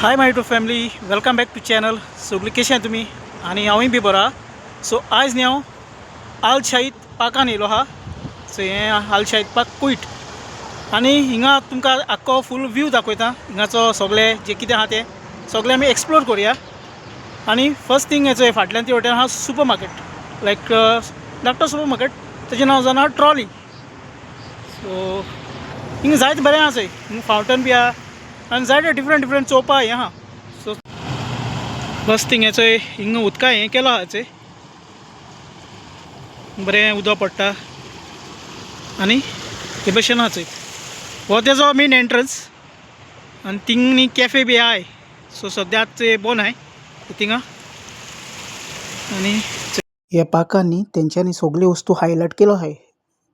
Hi my YouTube family, welcome back to channel. सगळीं कशें तुमी? आनी हांवूय बी बरो आहा. सो आयज न्ही हांव आल शाहीद पार्कान येयलो आहा. सो हें आल शाहीद पार्क कुयट आनी हिंगा तुमकां आख्खो फूल व्यू दाखयता. हिंगाचो सगळें जें कितें आहा तें सगळें आमी एक्सप्लोर करुया. आनी फर्स्ट थिंग हेचो फाटल्यान ती वटेन आहा सुपर मार्केट, लायक धाकटो सुपर मार्केट, तेजें नांव जावन आहा ट्रॉली. सो हिंगा जायते बरें आहा चोय, हिंगा फावंटन बी आहा आनी जायते डिफरंट डिफरंट चोवपा हें आहा. सो फर्स्ट थिंग हेचोय हिंगा उदका हें केलो आहा चोय, बरें उदक पडटा आनी हे भशेन आहा चोय. हो तेजो मेन एंट्रन्स आनी थिंग न्ही कॅफे बी आहाय. सो सद्या ते बंद आहाय थिंगा. आनी ह्या पार्कान न्ही तेंच्यांनी सगल्यो वस्तू हायलायट केलो आहाय.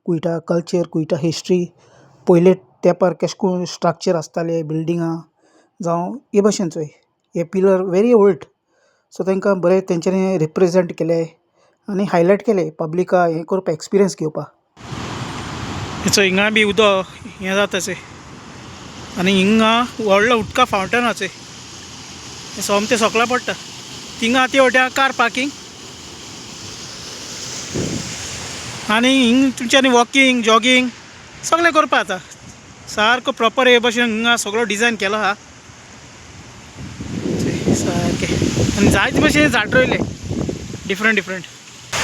कुयटा कल्चर, कुयटा हिस्ट्री, पयले तेंपार केशें कोन्न स्ट्रक्चर आसताले बिल्डिंगां जावं हे भशेन चोय. हे पिलर वेरी ओल्ड, सो तांकां बरें तेंच्यांनी रिप्रेजेंट केले आनी हायलायट केले पब्लिका हें करपा, एक्सपिरियन्स घेवपा. हेचो हिंगा बी उदक हें जाता चोय आनी हिंगा व्हडलो उदका फावंटन आहा चोय, हें सोमतें सोकला पडटा. थिंगा ते वट्यां कार पार्कींग आनी हिंग तुमच्यांनी वॉकींग जॉगींग सगळें करपा जाता. सारको प्रोपर हे भशेन हिंगा सगळो डिजायन केलो आहा सारकें. आनी जायते भशेन झाड रोयले डिफरंट डिफरंट.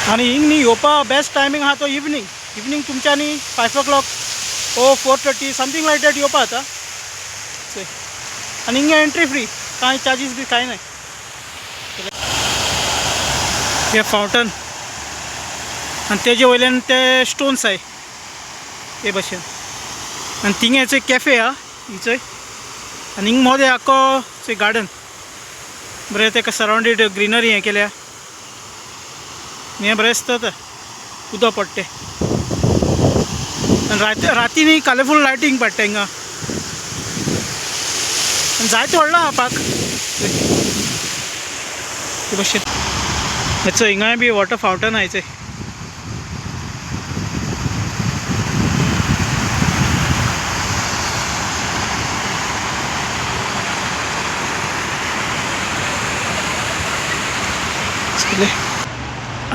आनी हिंग न्ही येवपा बेस्ट टायमींग आहा तो इवनींग. इवनींग तुमच्यांनी 5 o'clock or 4:30 something like that येवपा जाता चोय. आनी हिंगा एंट्री फ्री, कांय चार्जीस बी कांय नाय. हे फावंटन आनी तेजे वयल्यान ते स्टोन्स आहाय हे भशेन. आनी थिंगा चोय कॅफे आहा ही चोय. आनी हिंग मोदें आख्खो चोय गार्डन बरें, तेका सरावंडेड ग्रिनरी हें केल्या. हें बरें दिसता आतां उदक पडटा. आनी राती न्ही कलरफूल लायटींग पडटा हिंगा. आनी जायते व्हडलो आहा पार्क हे भशेन. हेचो हिंगाय बी वॉटर फावंटन आहा चोय.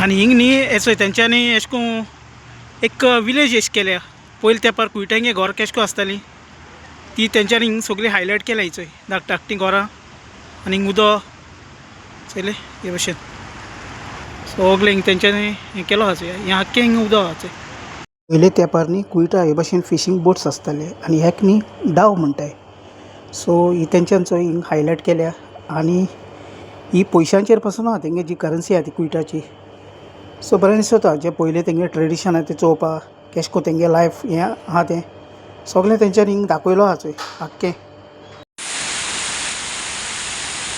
आनी हिंग न्ही हेचोय तेंच्यांनी एशें कोन्न एक विलेज एश केल्या. पयलीं तेंपार कुयट्यांगे घर केशें कोन्न आसतालीं ती तेंच्यांनी हिंग सगळीं हायलायट केल्या. चोय धाकटी धाकटीं घरां आनी हिंग उदक चोयलें हे भशेन सगळें हिंग तेंच्यांनी हें केलो आहा चोय. हें आख्खें हिंग उदक आहा चोय. पयले तेंपार न्ही कुयटा हे भशेन फिशींग बोट्स आसताले आनी हेक न्ही डाव म्हणटाय. सो ही तेंच्यान चोय हिंग हायलायट केल्या. आनी ही पयशांचेर पासून आहा तेंगे जी करन्सी आहा ती कुयटाची. सो बरें दिसता जे पयले तेंगे ट्रेडिशन आहा तें चोवपा, केशें कोन्न तेंगे लायफ हें आहा तें सगळें तेंच्यांनी हिंग दाखयलो आहा चोय आख्खें.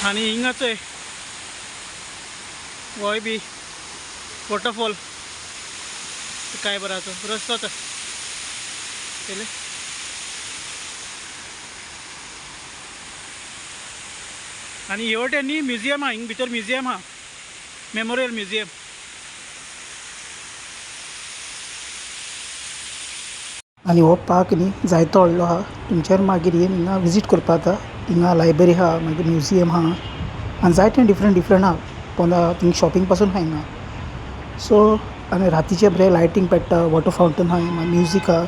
आनी हिंगा चोय होय बी वॉटरफॉल काय बरो आसा रस्तो आतां पयलें. आनी हे वटेन न्ही म्युजियम आहा, हिंग भितर म्युजियम आहा, मेमोरियल म्युजियम. आनी हो पार्क न्ही जायतो व्हडलो आहा. तुमच्यान मागीर येवन हिंगा विजीट करपा जाता. हिंगा लायब्ररी आहा, मागीर म्युजियम आहा आनी जायते डिफरंट डिफरंट आहा. पोंदा थिंग शॉपिंग पासून आहा हिंगा. सो आनी रातीचें बरें लायटींग पडटा, वॉटर फावंटन आहा, मागीर म्युजीक आहा,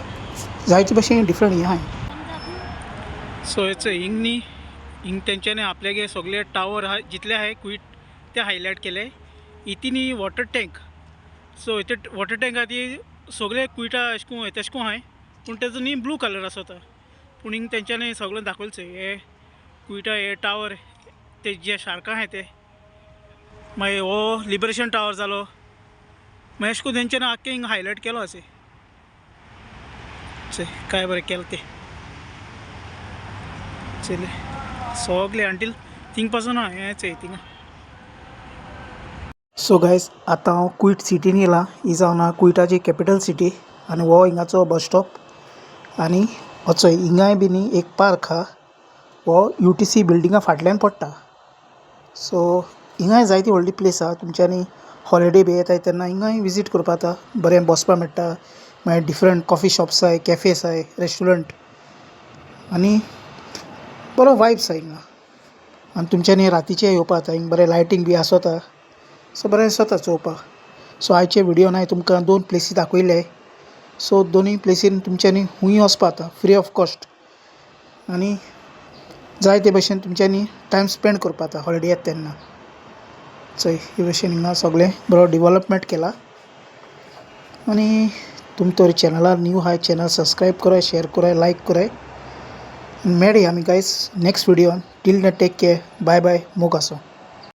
जायते भशेन डिफरंट हें आहा. सो हेचो हिंग न्ही हिंग तेंच्यांनी आपल्यागे सगळे टावर आहा जितले आहाय कुयट ते हायलायट केले. इती न्ही वॉटर टँक. सो हेते वॉटर टँक आहा ती सगळे कुयटा एशें कोन्न तेशें कोन्न आहाय, पूण तेजो न्ही ब्लू कलर आसता. पूण हिंग तेंच्यांनी सगळें दाखयलें चोय. हे कुयटा हे टावर ते जे शार्कां आहाय ते, मागीर हो लिबरेशन टावर जालो, मागीर एशें कोन्न तेंच्यांनी आख्खें हिंग हायलायट केलो आसा चोय. काय बरें केलां तें चोयलें सगळें अंटील थिंग पासून आहा हें चोय थिंगा. सो गायज आतां हांव कुयट सिटीन येयलां. ही जावन आहा कुयटाची कॅपिटल सिटी आनी हो हिंगाचो बस स्टॉप. आनी हो चोय हिंगाय बी न्ही एक पार्क आहा, हो UTC बिल्डिंगा फाटल्यान पडटा. सो हिंगाय जायती व्हडली प्लेस आहा. तुमच्यांनी हॉलिडे बी येताय तेन्ना हिंगाय विजीट करपा जाता. बरें बसपा मेळटा, मागीर डिफरंट कॉफी शॉप्स आहाय, कॅफेस आहाय, रेस्टॉरंट आनी बरो वायब्स आहा हिंगा. आनी तुमच्यांनी रातीचें येवपा जाता हिंग बरें लायटींग बी आसोता. सो बरें दिसोता चोवपाक. सो आयचे व्हिडियोन हांवें तुमकां दोन प्लेसी दाखयले. सो दोनूय प्लेसीन तुमच्यांनी खुंयी वचपा जाता फ्री ऑफ कॉस्ट आनी जाय ते भशेन तुमच्यांनी टायम स्पेंड करपा जाता हॉलिडे येता तेन्ना. चोय हे भशेन हिंगा सगळें बरो डिवलोपमेंट केला. आनी तुमी तर चॅनलार न्यू आहाय, चॅनल सबस्क्रायब कराय, शेयर कराय, लायक कराय. मेळया आमी गायज नेक्स्ट व्हिडियोन. Till then take care, bye bye, मोग आसूं.